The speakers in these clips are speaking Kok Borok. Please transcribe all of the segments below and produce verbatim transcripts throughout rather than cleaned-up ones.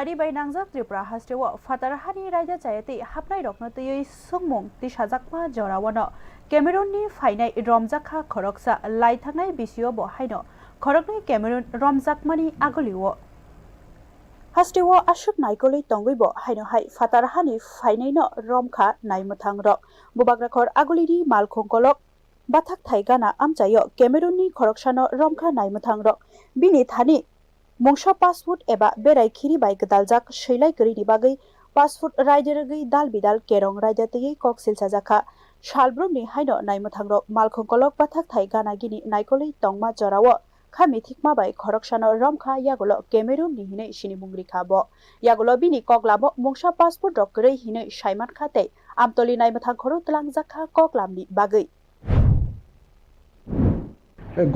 Ari bai nangjak Tripura hasteo phatar hani raida chayatwi hapnairokno twiwi swngmung tisajakma jorao no Cameroon ni phainai romjakha khoroksa, lai thangnai bisio bo haino khoroknwi Cameroon romjakmani agulio. Hasteo aswk naikolwi tongwi bo haino hai phatar hani phainaino romkha naimwthangrok. Bubagrakhor agulini malkhung kolok bathak thai gana amchaio Cameroon ni khoroksano romkha naimwthangrok. Bini thani mungsa passport eba berai khiri bai gwdaljak swilai kwrwini bagwi passport raida rwgwi dal bidal kerong raida twiwi kok silchajakha. Salbrumni haino naimwthangrok malkhung kolok bathak thai gana gini naikolwi tongma jorao kha mithikma bai khoroksano romkha, yagulo Cameroon ni hinwi sinimung rikha bo. Yagulo bini koklamo mungsa passport rok kwrwi hinwi saimankha tei Amtoli naimwthang khoro twlangjakha koklamni bagwi.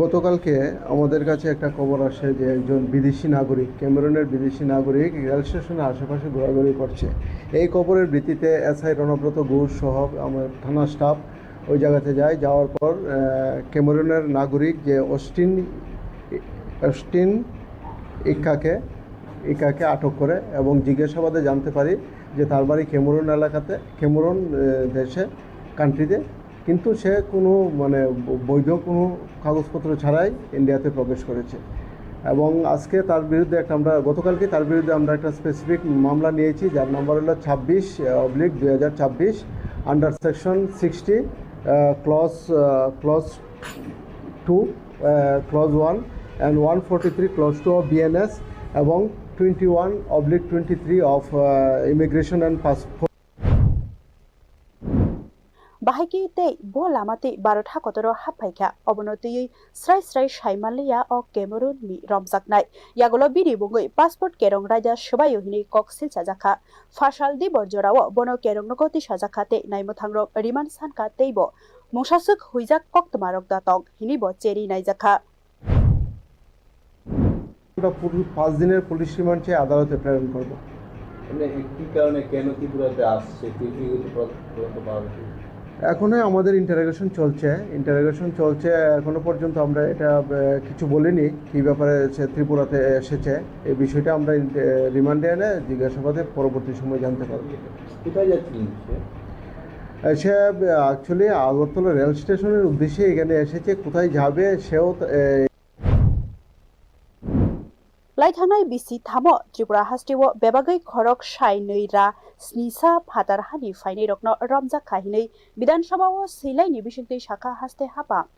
গতকালকে আমাদের কাছে একটা খবর আসে যে একজন বিদেশি নাগরিক, ক্যামেরুনের বিদেশি নাগরিক রেল স্টেশনের আশেপাশে ঘোরাঘুরি করছে। এই খবরের ভিত্তিতে এসআই রণব্রত ঘোষ সহ আমার থানা স্টাফ ওই জায়গাতে যায়। যাওয়ার পর আহ, ক্যামেরুনের নাগরিক যে অস্টিন অস্টিন ইক্কাকে ইক্কাকে আটক করে এবং জিজ্ঞাসাবাদে জানতে পারি যে তার বাড়ি ক্যামেরুন এলাকাতে, ক্যামেরুন আহ, দেশে, কান্ট্রিতে, কিন্তু সে কোনো মানে ব- বৈধ কোনো কাগজপত্র ছাড়াই ইন্ডিয়াতে প্রবেশ করেছে। এবং আজকে তার বিরুদ্ধে একটা, আমরা গতকালকে তার বিরুদ্ধে আমরা একটা স্পেসিফিক মামলা নিয়েছি, যার নাম্বার হলো ছাব্বিশ অবলিক দুই হাজার ছাব্বিশ, under section sixty clause clause two, clause one and one forty three clause two of BNS এবং twenty one oblique twenty three of immigration and passport. Bahai khe tei bo lama twi Bharat hakotoro hap phai kha, obono twiwi srai srai sai manliya o Cameroon ni romjaknai. Yagulo bini bungwi passport kerong raida swbaio hinwi kok silchajakha. Phasal dibor jorao bono kerong nogo tisajakha tei naimwthangrok remand sankha tei bo mungsaswk huijak koktwmarok da tong hinwi bo cherwi naijakha. আমরা পুরো পাঁচ দিনের police remand চেয়ে আদালতে প্রেরণ করব। মানে কি কারণে কেন ত্রিপুরাতে আসছে, কি কি হচ্ছে তদন্ত পাওয়া গেছে? এখনো আমাদের ইন্টারোগেশন চলছে, ইন্টারোগেশন চলছে, এখনো পর্যন্ত আমরা এটা আহ, কিছু বলিনি কি ব্যাপারে সে ত্রিপুরাতে এসেছে। এই বিষয়টা আমরা রিমান্ডে এনে জিজ্ঞাসাবাদে পরবর্তী সময় জানতে পারব। কোথায় যাচ্ছিলেন সে? আহ, সে অ্যাকচুয়ালি আগরতলা রেল স্টেশনের উদ্দেশ্যে এখানে এসেছে, কোথায় যাবে সেও আহ, Lai thangnai bisi thamo Tripura hasteo bebagwi khorok sai nwi ra sni sa phatar hani phainairokno romjak kha hinwi Bidhan Sabha o swilaini bisingtwi sakha haste hapang.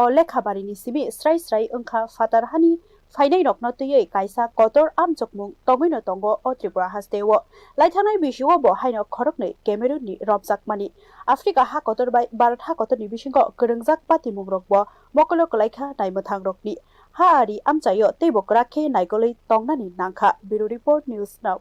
O lekha barini simi srai srai wngkha phatar hani phainairokno twiwi kaisa kotor amchokmung tongwino tongo o Tripura hasteo. Lai thangnai bisio bo haino khoroknwi Cameroon ni romjakmani. Africa ha kotor bai Bharat ha kotorni bisingo kwrwngjak patimungrokbo mokolo kwlaikha naimwthangrokni. Ha ari amchaio teibo kwrak khe naikolwi tongnani nangkha. Bureau Report, News Now.